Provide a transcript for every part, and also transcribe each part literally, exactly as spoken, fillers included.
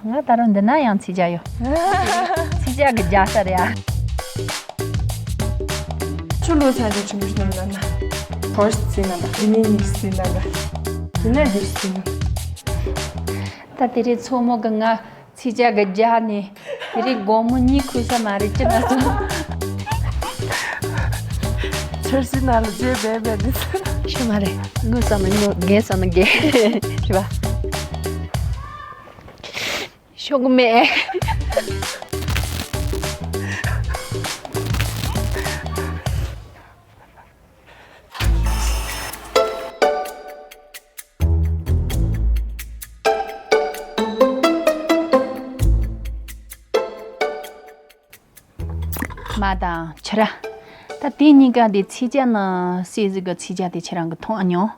ང་ད་རུང་འདི་ན་ཡང་ཚིག་ཇ་ཡོད། ཚིག་ཇ་གི་རྒྱལ་ས་རེད་ཨ། ཆུ་ལོ་ཚ་ཅིག་ཆུ་མི་ཤི་ནམ་ན། ཧོར་སི་ན་ད་དེ་ནི་ནི་སི་ན་ད། དེ་ན་དེ་སི་ན། ད་དེ་རིང་མཚོ་མོ་གི་ང་ཚིག་ཇ་གི་རྒྱལ་ནས་དེ་རིང་དགོང་མོ་གཉིད་ཁུག་ས་མ་རེད་ཅི་ན་སོང་། ཆར་སི་ན་ལ་རྗེས་བས་བས་འདི་ཚོ། ཤི་མ་རེད། ངུ་ས་ན་ངུ་རྒན་ས་ན་རྒན་རེད་པ། ཤོག་གི་མེད། མ་དང་ཕྱུར་ར། ད་དེ་གཉིས་ཀ་དེ་ཚིག་ཇ་ན་སི་ཟི་གི་ཚིག་ཇ་དེ་ཁྱེད་རང་གི་མཐོང་ཨ་མྱོང་།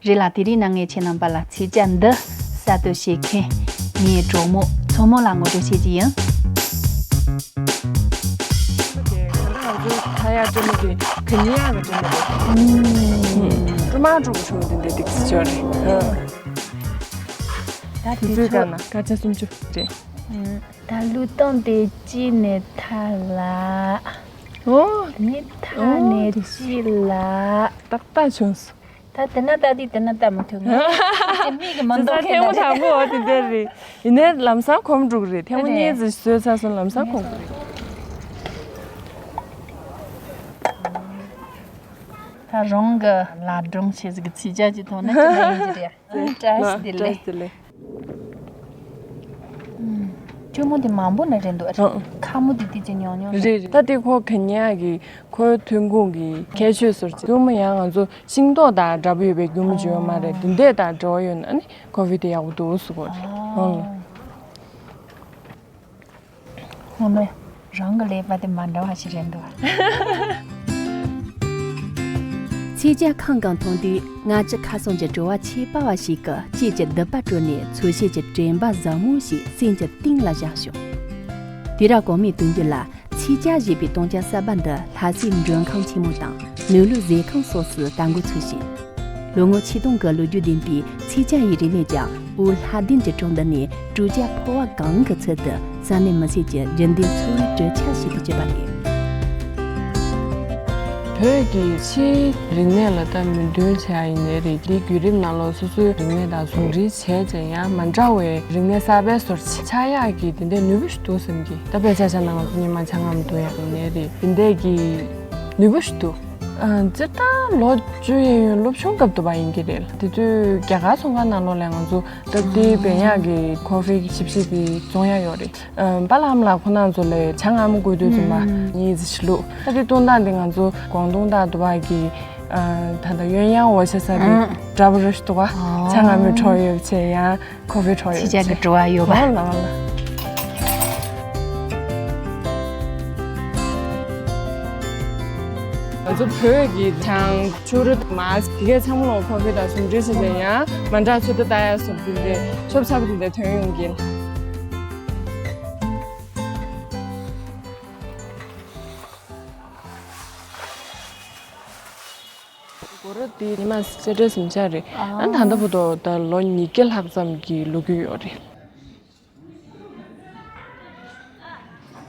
རེད་ལ་དེ་རིང་ན་ངས་ཁྱེད་རྣམ་པ་ལ་ཚིག་ཇ་འདི་གསར་གཏོད་བྱེད་མཁན་ངའི་གྲོགས་མོ་མཚོ་མོ་ལ་ངོ་སྤྲོད་བྱེད་ཀྱི་ཡིན། ཁ་ཡ་སྤྲོ་མོ་དེ་ག་ནི་ཡ་གི་སྤྲོ་མོ་དེ། སྤྲོ་མ་སྤྲོ་གི་ཆུང་དེ་འདྲ་དེ་གི་ཆོ་རེད། ད་དེ་དེ་ཚོའི་ཚོ་སྒང་ན་སྐར་ཆ་སུམ་ཅུ་རེད། ད་ལུས་སྟངས་དེ་གཅིག་ནས་ཐར་ལ། ཨོ། ནི་ཐར་ནས་གཅིག་ལ། ཏག་ཏག་བྱུང་སོང་། ད་དེ་ན་ད་དེ་དེ་ན་ད་མི་ཐུབ་ངོ་། དེ་མིག་གི་མི་འདོགས་ཁྱེད་ན་རེད། ཐེངས་མོ་དང་པོ་འོ་དེ་འདྲ་རེད། ཡིན་ནའི་ལམ་སང་གོམས་འགྲོ་གི་རེད། ཐེངས་མོ་རེད། གཉིས་ཙམ་བཟོས་ཚར་སོང་ལམ་སང་གོམས་གི་རེད། ད་རང་གི་ལ་སྒྲུང་བྱེད་ཟིག་གི་ཚིག་ཇ་ཅིག་མཐོང་ན་ཅི་མ་ཡིན་གྱི་རེད། བཀྲ་ཤིས་བདེ་ལེགས། བཀྲ་ཤིས་བདེ་ལེགས། ཨུམ། ཅོ་མོ་དེ་མང་པོ་ནི་རེད་འདུག་ཨ། ཁ་མོ་དེ་དེ་ཅི་ཉུང་ཉུང་རེད། རེད་རེད། ད་དེ་ཁོ་ག་ཉག་གི་ཁོའི་ཐོན་ཁུངས་ཀྱི་ཁྱད་ཆོས་ཟུར་ཅིག་སྒྱུར་མོ་ཡང་ང་ཚོ་ཤིང་ཏོག་དང་འདྲ་པོ་ཡོད་པའི་སྒྱུར་མོ་བྱོས་ཡོད་མ་རེད། འདི་འདྲས་དང་འབྲེལ་བ་ཡོད་ན་ནི་ཁོ་ཕི་དེ་ཡག་པོ་འདུག་ཟེར་གོ་རེད། ཨོ། ངོ་མ་རང་གི་ཀླད་པ་དེ་མ་འདྲ་བ་ཞིག་རེད་འདུག་ཚིག་ཇ་ཁང་གང་མཐོང་དུས་ང་ཅག་ཁ་སང་གི་བྲོ་བ་ཆེས་དཔའ་བ་ཞིག་གིས་ལྕེ་གི་རྡིབ་པ་དཀྲོལ་ནས་འཚོལ་བྱེད་ཀྱི་དྲན་པ་བཟང་མོ་ཞིག་སེམས་ཀྱི་གཏིང་ལ་བཞག་བྱུང་། དུས་རབས་གོང་མའི་དུས་འགྱུར་ལ་ཚིག་ཇ་ཞེས་པའི་སྟོང་ཆ་གསར་པ་འདི་ལྷ་སའི་མགྲོན་ཁང་ཆེན་མོ་དང་ནོར་ལུག་ཟས་ཁང་སོགས་སུ་དར་འགོ་ཚུགས་ཤིང་། ལོ་ངོ་ཆིག་སྟོང་གི་ལོ་རྒྱུས་ལྡན་པའི་ཚིག་ཇ་ཡི་རིག་གནས་ཀྱང་དབུས་ལྷ་ལྡན་གྱི་གྲོང་འདི་ནས་གྲུ་ཆ་ཕོར་བ་གང་གི་ཚུལ་དུ་བསམ་ལས་མི་བྱེད་ཀྱི་རྒྱུན་ལྡན་འཚོ་བའི་གྲུབ་ཆ་ཞིག་ཏུ་གྱུར་པ་རེད། བོད་ཀྱི་ཕྱིའི་རིག་གནས་ལ་ད་མོས་མཐུན་བྱས་ཡ་ཡིན་ནའི་རེད། དེའི་བརྒྱུད་རིམ་ནང་ལོགས་སོ་སོའི་རིག་གནས་དང་ཟུང་འབྲེལ་བྱས་ཙང་ཡང་མ་འདྲ་བའི་རིག་གནས་གསར་པའི་སོར་ཆུད་ཆགས་ཡག་གི་དེ་འདྲའི་ནུས་པ་ཞིག་འདུག་བསམ་གི། ད་དཔེ་ཆ་བཞག་ན་ང་ཚོ་ཉི་མ་ཆང་ངམ་འཐུང་ཡག་ཡིན་ནའི་རེད། དེ་འདྲས་ཀྱི་ནུས་པ་ཞིག་འདུག་ཨ། སྤྱིར་བཏང་ལོ་བཅུ་ཡན་ཡོད་སློབ་ཆུང་སྐབས་དུ་བ་ཡིན་གྱི་རེད། དེ་དུས་རྒྱ་གར་ཚོང་ཁང་ནང་ལོགས་ལ་ང་ཚོ་སྟབས་བདེའི་བེ་ཉག་གི་ཁོ་ཧྥེ་གི་ཞིབ་བཤེར་དེ་བཙོང་ཡ་ཡོད་རེད། ཨ། པཱ་ལགས་ཨ་མ་ལགས་ཁོ་རང་ཚོ་ལ་ཇ་མངར་མོ་དགོས་དུས་ཙམ་པ་ཨུམ། གཉིས་ཙམ་ཞིག་བླུགས། ད་དེ་བཏུང་སྟངས་དེ་ང་ཚོ་ཀོང་ཏུང་དང་དུ་བ་གི་ཨ། ད་ལྟ་ཡོན་ཡང་འོ་ཆ་ས་དེ་ཨུམ། འདྲ་པོ་རེད་འདུག་ག་ཨོ། ཇ་མངར་མོའི་བྲོ་ཡོད་བྱས་ཡང་། ཁོ་པའི་གྲོགས་ཡོད་ཚེ། ཅིག་གི་བྲོ་བ་ཡོད་པ། ཨོ་ལ་ལ། ང་ཚོ་བོད་ཀྱི་ཆང་ཆུ་རུད་མ་དེ་གའི་ཚང་མ་ལོ་ཁོ་པའི་དང་ཟུང་འབྲེལ་བྱས་ཏེ་ཡང་མ་འདྲ་ཚོད་ལྟ་ལྟ་ཡ་སོགས་དེ་འདྲའི་ཤོབ་ཚ་པོ་དེ་འདྲ་ཐོན་ཡོང་གི། སྒོར་མོ་དེ་ཉི་མ་ཆ་སྒྲིལ་ཟིང་ཆ་རེད། ཨ་ནི་ད་ལྟ་བར་དུ་ད་ལོ་ཉིས་བརྒྱ་ལྷག་ཙམ་གྱི་ལོ་རྒྱུས་ཡོད་རེད།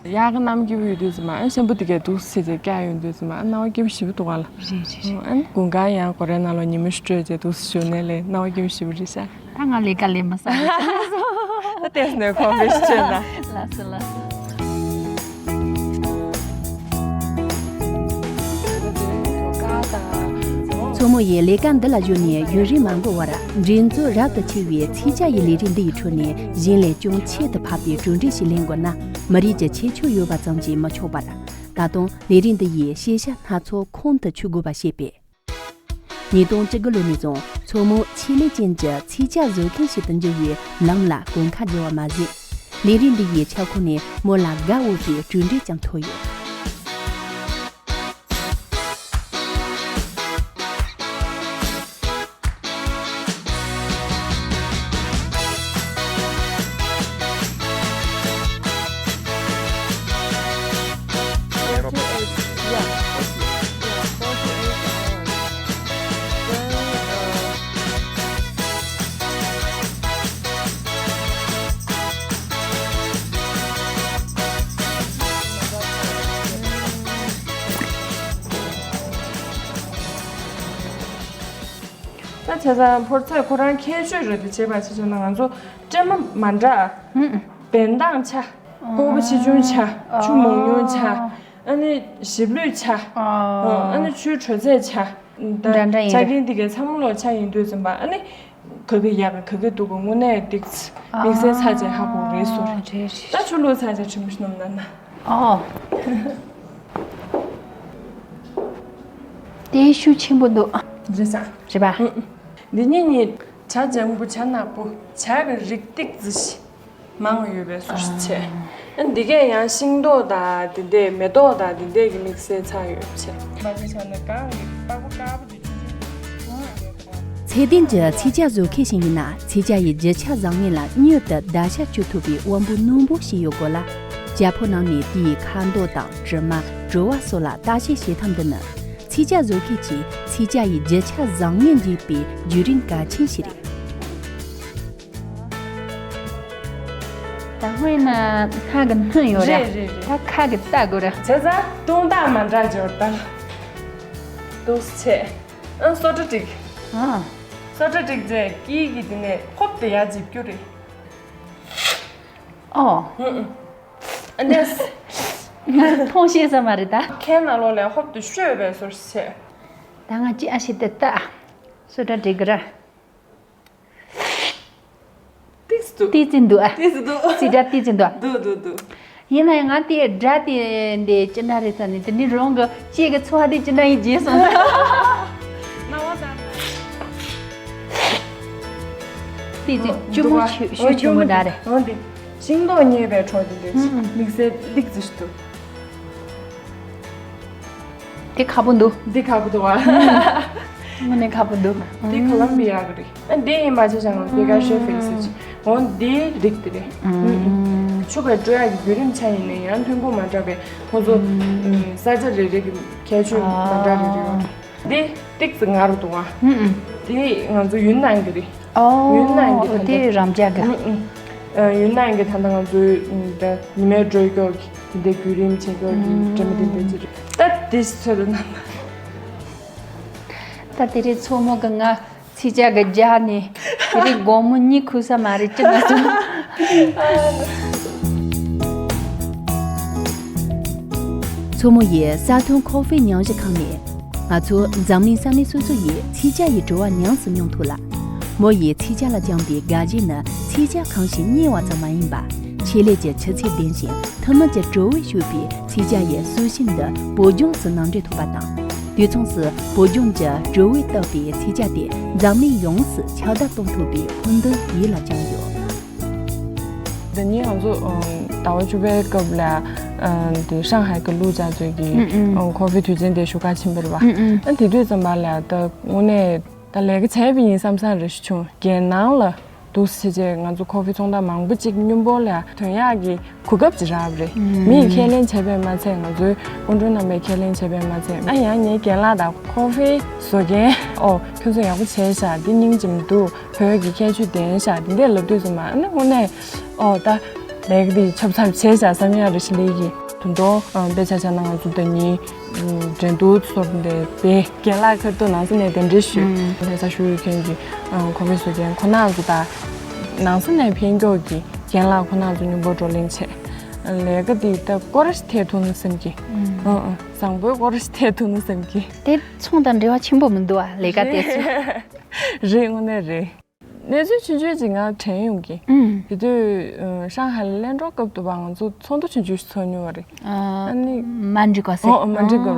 གཡག་གི་གནམ་སྐྱིད་པོ་ཡོད་དུས་ཙམ་པ་ཨ་ཤམ་བུ་དེ་གས་འདུག་སེ་བྱས་བཀྱག་ཡོང་དུས་ཙམ་པ་ཨ་སྣང་བ་སྐྱིད་པོ་ཞེ་པོ་འདུག་ག་ལ། རེད་རེད་རེད། ཨ་ནི་དགུན་ཁ་ཡང་སྒོ་རའི་ནང་ལོགས་ཉི་མ་ཞིག་བྲོས་བྱས་འདུག་སེ་བཞུགས་ནའི་ལས་སྣང་བ་སྐྱིད་པོ་ཞེ་པོ་རེད་ཤག་ད་ང་ལས་ཀ་ལས་མ་བསམ་ལ་ཆགས་སོང་། ད་ལྟས་ནས་ཁོམ་པའི་ཤི་ཆེན་ན། ལགས་སོ་ལགས་སོ། མཚོ་མོ་ཡིས་ལས་ཀ་འདི་ལ་གཞོལ་ནས་ཡུན་རིང་མ་འགོར་བར་འགྲན་རྩོད་རབ་ཏུ་ཆེ་བའི་ཚིག་ཇ་ཡི་ལས་རིགས་འདི་ཡི་ཁྲོད་ནས་གཞན་ལས་ཅུང་ཁྱད་དུ་འཕགས་པའི་གྲུབ་འབྲས་ཤིག་ལེན་དགོས་ན་མི་རིགས་ཀྱི་ཁྱད་ཆོས་ཡོད་པ་ཙམ་གྱིས་མི་ཆོག་པར། ད་དུང་ལས་རིགས་འདི་ཡིས་ཤེས་བྱ་སྣ་ཚོགས་ཁོང་དུ་ཆུད་དགོས་པ་ཞེས་པས། ཉིས་སྟོང་བཅུ་དགུ་ལོ་ནས་བཟུང་མཚོ་མོ་ཆེད་ལས་ཅན་གྱི་ཚིག་ཇ་བཟོ་མཁན་ཞིག་ཏུ་འགྱུར་བའི་ལམ་ལ་གོམ་ཁ་བརྒྱབ་པ་མ་ཟད། ལས་རིགས་འདི་ཡི་ཁྱབ་ཁོངས་ནས་མོ་ལ་དགའ་འོས་པའི་གྲུབ་འབྲས་ཀྱང་ཐོབ་ཡོད། བྱས་ཙང་ཕོར་ཚད་ཁོ་རང་ཁྱད་ཆོས་རེད་དེ་བྱས་པ་ཆ་བཞག་ན་ང་ཚོ་སྲན་མ་མ་འདྲ། བན་དང་ཆ། ཀོ་བ་ཆེ་ཆུང་ཆ། ཆུ་མང་ཉུང་ཆ། ཨ་ནི་ཞིབ་ལྷོད་ཆ། ཨ་ནི་ཆུའི་དྲོད་ཚད་ཆ། འདྲ་འདྲ་ཡིན་ཆ་རེད། རྐྱེན་འདི་གའི་ཚང་མ་ལོག་ཆ་ཡིན་དུས་ཙམ་པ་ཨ་ནི། ག་གི་ཡག་ག་ག་གི་སྡུག་ག་དངོས་གནས་ཏིག་ཙམ་དམིགས་བསལ་ཚ་ཅེ་ཧ་གོ་རེད་སོ། ཨ་རེད་རེད། ད་ཆུ་ལོག་ཚ་ཅེ་ཁྲིམས་ཤུ་ནམ་ན་ན། ཨོ། དེ་ཤུགས་ཆེན་པོ་འདུག་རེད་ས། རེད་པ། ཨུ་ཨུ། འདི་གཉིས་གཉིས་ཇ་ལྗང་བུ་ཇ་ནག་པོ་ཇ་གི་རིགས་ཏིག་ཙི་ཞིག་མང་ཡོད་པའི་སོར་ཆེ། ཨ་འདི་གས་ཡང་ཤིང་ཏོག་དང་འདི་འདྲས་མེ་ཏོག་དང་འདི་འདྲས་ཀྱི་དམིགས་བསལ་ཚ་ཡོད་ཆེ། མ་ཅི་ཆ་ན་གང་རིགས་པགས་པ་དཀར་པོ་དེ་ཆུང་ཆུང་། ཚད་ལྡན་གྱི་ཚིག་ཇ་བཟོ་མཁན་ཞིག་ཡིན་ན་ཚིག་ཇ་ཡི་རྒྱུ་ཆ་བཟང་ངན་ལ་མྱུར་དུ་བརྡར་ཤ་གཅོད་ཐུབ་པའི་དབང་པོ་རྣོན་པོ་ཞིག་ཡོད་དགོས་ལ། ཇ་ཕོར་ནང་ནས་དེའི་ཁ་མདོག་དང་དྲི་མ། བྲོ་བ་སོགས་ལ་བརྟག་དཔྱད་བྱེད་ཐབས་འདི་ནི་ཚིག་ཇ་བཟོ་མཁན་གྱིས་ཚིག་ཇ་ཡི་རྒྱུ་ཆ་བཟང་ངན་འབྱེད་པའི་བརྒྱུད་རིམ་གལ་ཆེན་ཞིག་རེད། ད་སྔོན་ན་སྣ་གི་སྣུམ་ཡོད་ར། རེད་རེད་རེད། ད་ཁ་གི་བལྟ་དགོས་ར། བྱས་ཙང་དུང་རྟགས་མ་འདྲ་འབྱོར་ད། འདུག་སེ་བྱས། ཨ་སོ་ཊ་ཊིག་ཨ། སོ་ཊ་ཊིག་རྗེས་དཀྱིལ་གྱི་དེ་ནས་ཧོབ་ཏེ་ཡར་འཇིབ་རྒྱུ་རེད། ཨོ། ཨ་འདས། ང་མཐོང་ཤེས་ས་མ་རེད་ད། ཁའི་ནང་ལོགས་ལ་ཧོབ་ཏེ་བཤོས་པའི་སོར་བྱས། ད་ང་ཅི་ཨ་ཤི་ཏེ་ལྟ། སོ་ཊ་ཊིག་ར། ཏིག་ཙི་འདུག་ཏིག་ཙི་འདུག་ཨ། ཏིག་ཙི་འདུག་ཙི་སྒྲ་ཏིག་ཙི་འདུག་ཨ། འདུག་འདུག་འདུག་ཡིན་ན་ཡང་ང་དེ་སྒྲ་དེ་འདི་ཅི་འདྲ་རེད་ཟེར་ནས་དེ་ནི་རང་གི་ལྕེ་གི་ཚོར་བ་དེ་ཅི་འདྲ་ཡིན་བརྗེད་སོང་། སྣང་བ་ལྟར་ན། ཏིག་ཙི་གཅུང་མོ་ཆུ་ཆུ་ཆུང་མོ་འདྲ་རེད། འོ་འདི་ཤིང་ཏོག་རྙེད་པའི་གྲོགས་དེ་འདྲ་ཞིག་དམིགས་བསལ་ཏིག་ཙི་ཞིག་འདུག་དེ་ཁག་པོ་འདུག་འདི་ཁག་པོ་འདུག་བ། དངོས་གནས་ཁག་པོ་འདུག་འདི་ཀོ་ལམ་བི་ཡ་གི་རེད། ཨ་འདི་ཡིན་པ་ཆ་བཞག་ན་པེ་ཀ་ཤོ་ཕེ་སི་ཆི། འོ་འདིའི་རིགས་དེ་རེད། ཆུ་ག་སྤྲོ་ཡག་གི་བརྒྱུད་རིམ་ཆ་ཡིན་ན་ཡང་ཐོན་ཁུངས་མ་འདྲ་བའི་ཁོ་ཚོ་ས་ཆ་རེ་རེ་གི་ཁྱད་ཆོས་མ་འདྲ་རེ་རེ་ཡོད་རེད། འདི་ཏིག་ཙི་ངར་འདུག་བ། འདི་ང་ཚོ་ཡུན་ནན་གི་རེད། ཨོ། ཡུན་ནན་གྱི་ད་དེ་ལྟ་རམ་ལྕག་གི་ཨུ་ཨུ། ཨ་ཡུན་ནན་གྱི་ད་ལྟ་ང་ཚོའི་ད་ཉི་མའི་དྲོད་སྐྱོག་གི་དེ་འདྲའི་བརྒྱུད་རིམ་བྱེད་སྐྱོག་གི་འདྲ་མི་དེ་འདྲ་ཅི་རེད། ད་དེ་ཚོད་ལ་ན། ད་དེ་རེད་མཚོ་མོ་གི་ང་ཚིག་ཇ་གི་རྒྱ་ནས་དེ་རེད་དགོང་མོ་གཉིད་ཁུག་ས་མ་རེད་ཅི་མ་སོང་། མཚོ་མོ་ཡིས་ས་མཐོའི་ཁོ་ཧྥི་ཉམས་ཞིབ་ཁང་ནས། ང་ཚོ་འཛམ་གླིང་ས་གནས་སོ་སོ་ཡི་ཚིག་ཇ་ཡི་བྲོ་བ་ཉམས་སུ་མྱོང་ཐུབ་ལ། མོ་ཡིས་ཚིག་ཇ་ལ་བཅངས་པའི་དགའ་སྐྱིད་ནི་ཚིག་ཇ་གང་ཞིག་རྙེད་པ་ཙམ་མ་ཡིན་པར། ཆེད་ལས་ཀྱི་ཆུ་ཚད་ལྡན་ཞིང་ཐུན་མིན་གྱི་བྲོ་བས་ཕྱུག་པའི་ཚིག་ཇ་ཡི་སྲོག་ཤིང་འདི་བོད་ལྗོངས་སུ་ནང་འདྲེན་ཐུབ་པ་དང་། དུས་མཚུངས་སུ་བོད་ལྗོངས་ཀྱི་བྲོ་བས་བཏབ་པའི་ཚིག་ཇ་དེ་འཛམ་གླིང་ཡོངས་སུ་ཁྱབ་བརྡལ་གཏོང་ཐུབ་པའི་ཕན་འདུན་ཡིད་ལ་བཅངས་ཡོད། ད་ནི་ང་ཚོ་ཟླ་བ་བཅུ་པའི་སྐབས་ལ་དེ་ཧྲང་ཧའེ་གི་ལུའུ་ཅཱ་ཚོས་ཀྱི་ཨུ་ཨུ། ཁོ་ཧྥི་དུས་ཆེན་དེ་བཞུགས་སྒར་ཕྱིན་པ་རེད་བ། ཨུ་ཨུ། ཨ་དེ་དུས་ཙམ་པ་ལ་ད་དངོས་གནས་ད་ལས་ཀ་བྱས་པ་ཡིན་བསམ་བསམ་རེ་ཞིག་བྱུང་། རྒྱལ་ནང་ལ་འདུག་སེ་བྱས་ང་ཚོ་ཁོ་ཧྥི་ཚོང་རྟགས་མང་པོ་གཅིག་སྙོམས་པོ་ལ་ཐོན་ཡག་གི་གོ་སྐབས་ཅིག་རག་པ་རེད། མིས་ཁས་ལེན་བྱས་པས་མ་ཚད་ང་ཚོའི་སྐུ་མགྲོན་རྣམ་པས་ཁས་ལེན་བྱས་པས་མ་ཚད། ཨ་ཡང་ངའི་རྒན་ལགས་དང་ཁོ་ཧྥི་བཟོ་མཁན་ཨོ་ཁྱོད་ཚོ་ཡག་པོ་བྱས་ཤག་འདི་སྙིང་རྗེ་མི་འདུག་བོད་ཀྱི་ཁྱད་ཆོས་ལྡན་ཤག་འདི་འདྲས་ལབ་དུས་ཙམ་པ་ཨ་ནི་དངོས་གནས་ཨོ་ད་ལས་ཀ་འདི་ཆབ་ཚབ་བྱས་ཤག་བསམ་ཡག་རེ་ཞིག་སླེབས་ཀྱི། ད་དུང་དཔེ་ཆ་བཞག་ན་ང་ཚོ་ཟླ་ཉིན་འགྲན་བསྡུར་ཚོགས་འདི་པའི་རྒན་ལགས་ཁ་ཐུག་ནང་སེམས་ནས་གདན་འདྲེན་ཞུས། ལྷ་ས་ཞུ་ཡོད་མཁན་གྱི་ཁོ་པའི་བཟོ་མཁན་ཁོ་ན་ཚོ་དང་ནང་སེམས་ནས་ཕན་གྱོགས་ཀྱི་རྒན་ལགས་ཁོ་ན་ཚོ་མཉམ་པོ་བགྲོ་གླེང་བྱས། ལས་ཀ་འདི་ད་སྐོར་ར་ཞིག་ཐེག་ཐུབ་ན་བསམ་གྱི། ཨང་ཨང་བཟང་པོའི་སྐོར་ར་ཞིག་ཐེག་ཐུབ་ན་བསམ་གྱི། དེ་ཚོང་དང་འབྲེལ་བ་ཆེན་པོ་མི་འདུག་ཨ་ལས་ཀ་དེ་ཚོ། རེད་དངོས་གནས་རེད། གནས་ཚུལ་ཆུང་ཆུང་ཅིག་ང་དྲན་ཡོང་གི། ཨུམ། དེ་དུས་ཧྲང་ཧའེ་ལ་གླེང་གྲོགས་སྐབས་དུ་བ་ང་ཚོ་ཚོགས་འདུ་ཆུང་ཆུང་ཞིག་ཚོགས་མྱོང་བ་རེད། ཨ་ནི། མ་འགྲིག་ག་ཟེར། ཨོ་མ་འགྲིག་ག་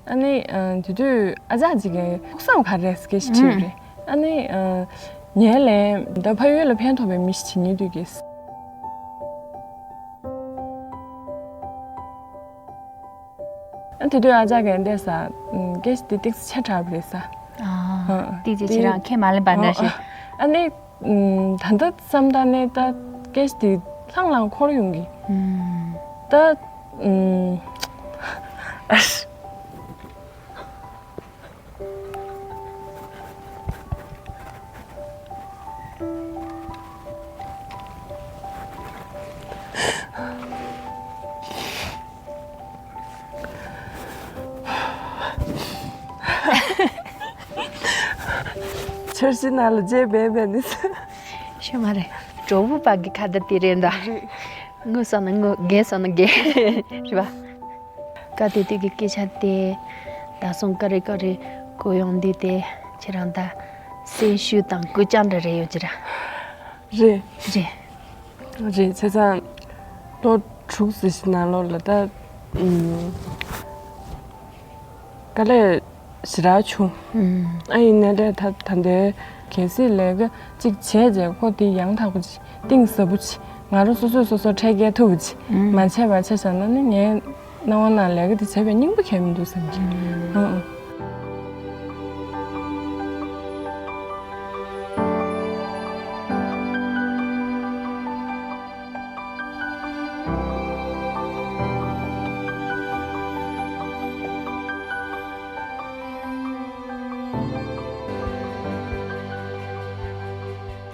ཨ་ནི་དེ་དུས་ཨ་ཅག་ཅིག་གིས་ཕུགས་བསམ་ག་རེ་ཟེར་སྐད་ཞིག་དྲིས་པ་རེད། ཨ་ནི། ངའི་ལན་ད་ཕ་ཡུལ་ལ་ཕན་ཐོགས་པའི་མི་ཞིག་བྱེད་སྙིང་འདོད་ཀྱིས། ཨ་དེ་དུས་ཨ་ཅག་གིས་འདས་ས་སྐད་ཆ་དེ་ཏིག་ཙི་ཆེ་དྲགས་པ་རེད་ས། ཨ་ཏིག་ཙི་ཁྱེད་རང་ཁས་མ་ལེན་པ་འདྲ་ཞིག་ཨ་ནི་ད་ལྟ་བསམ་ད་ནས་ད་སྐད་ཆ་དེ་ལྷང་ལྷང་འཁོར་ཡོང་གི། ད་ཨ་ཆ་ འཆར་གཞི་ནང་ལ་བརྗེ་བས་བས་ནི། ཤོད་མ་རེད། གྲོགས་པོ་པ་གི་ཁ་བརྡ་དེ་རེད་འདུག་རེད། དངོས་སོང་ན་དངོས། རྒན་སོང་ན་རྒན། རེད་པ། སྐབས་དེ་དུས་ཀྱི་སྐད་ཆ་དེ་ད་སོང་ཀ་རེ་ཀ་རེ་གོ་ཡོང་དུས་དེ་ཁྱེད་རང་ད་སེམས་ཤུགས་དང་ཀུ་ཅང་འདྲ་རེད་ཡོད་ཀྱི་ར། རེད། རེད། རེད། བྱས་ཙང་ལོ་དྲུག་ཙམ་ཞིག་ནང་ལོགས་ལ་ད་ཨུམ། དཀའ་ལས་ཞེ་དྲག་བྱུང་། ཨ་ཡིན་ནའི་ལས་ད་ད་ལྟའི་གལ་སྲིད་ལས་ཀ་གཅིག་བྱས་རྗེས་ཁོ་དེ་ཡང་དག་པོ་ཅིག་གཏིང་ཟབ་པོ་ཅིག་ང་རང་སོ་སོས་སོ་སོར་ཁྲལ་བརྒལ་ཐུབ་པ་ཅིག་མ་བྱས་པ་ཆ་བཞག་ན་ནི་ངའི་སྣང་བ་ནང་ལས་ཀ་དེ་བྱས་པའི་སྙིང་པོ་གང་ཡང་མི་འདུག་བསམ་གྱི། ཨང་ཨང་།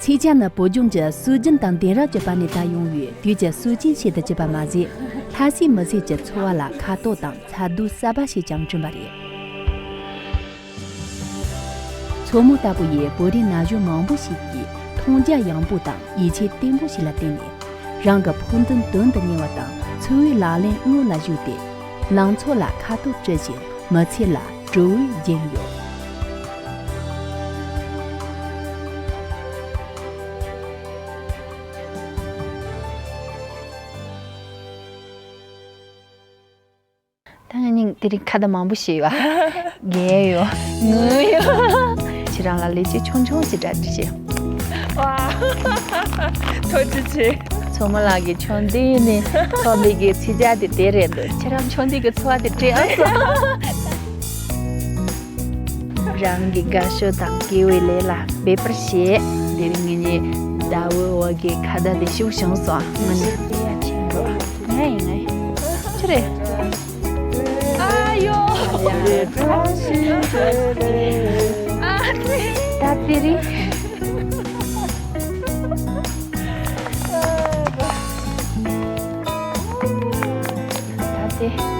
ཚིག་ཇ་ནི་བོད་ལྗོངས་ཀྱི་སྲོལ་རྒྱུན་དང་ལྡན་རབས་ཀྱི་བར་ནས་དར་ཡོང་བའི་དུས་ཀྱི་སྲོལ་རྒྱུན་ཞིག་ཏུ་གྱུར་པ་མ་ཟད། ལྷ་སའི་མི་སེར་གྱི་འཚོ་བ་ལ་ཁ་ཐོག་དང་ཚ་གདུང་གསར་པ་ཞིག་ཀྱང་བསྐྲུན་པ་རེད། མཚོ་མོ་ལྟ་བུ་ཡི་བོད་རིགས་ན་གཞོན་མང་པོ་ཞིག་གིས་མཐོང་རྒྱ་ཡངས་པོ་དང་ཡིད་ཆེས་བརྟན་པོ་ཞིག་ལ་བརྟེན་ནས། རང་གི་ཕུགས་འདུན་དོན་དུ་གཉེར་བ་དང་འཚོ་བའི་ལག་ལེན་དངོས་ལ་གཞིགས་ཏེ། ལང་ཚོ་ལ་ཁ་ཐོག་སྤྲད་བཞིན་མི་ཚེ་ལ་བྲོ་བ་རྒྱས་ཡོད། ད་ངེད་གཉིས་དེ་རིང་ཁ་བརྡ་མང་པོ་བྱས་ཡོད། རྒས་ཡོད། ངུ་ཡོད། ཁྱེད་རང་ལ་ལས་བྱེད་ཆུང་ཆུང་ཅིག་འདྲ་འདྲི་བྱེད། ཝ། ཐུགས་རྗེ་ཆེ། མཚོ་མོ་ལགས་ཀྱི་ཆུང་དུས་ནས་ཐོབ་པའི་གི་ཚིག་ཇ་དེ་དེ་རེད་འདུག་ཁྱེད་རང་ཆུང་དུས་ཀྱི་འཚོ་བ་དེ་དྲན་ཨ་སོང་། རང་གི་དགའ་ཤོས་དང་དགེ་བའི་ལས་ལ་འབད་པར་བྱེད། དེ་རིང་ངེད་གཉིས་ཟླ་བོའི་འོག་གི་ཁ་བརྡ་དེ་ཤུགས་བྱུང་སོང་། ང་ནི་ཡ་ཆེན་པོ། ང་ཡིན་ང་ཡིན། ཅི་རེད། ཨ་ཡོ། ཨ་ནི། ད་དེ་རིང་། ད་དེ།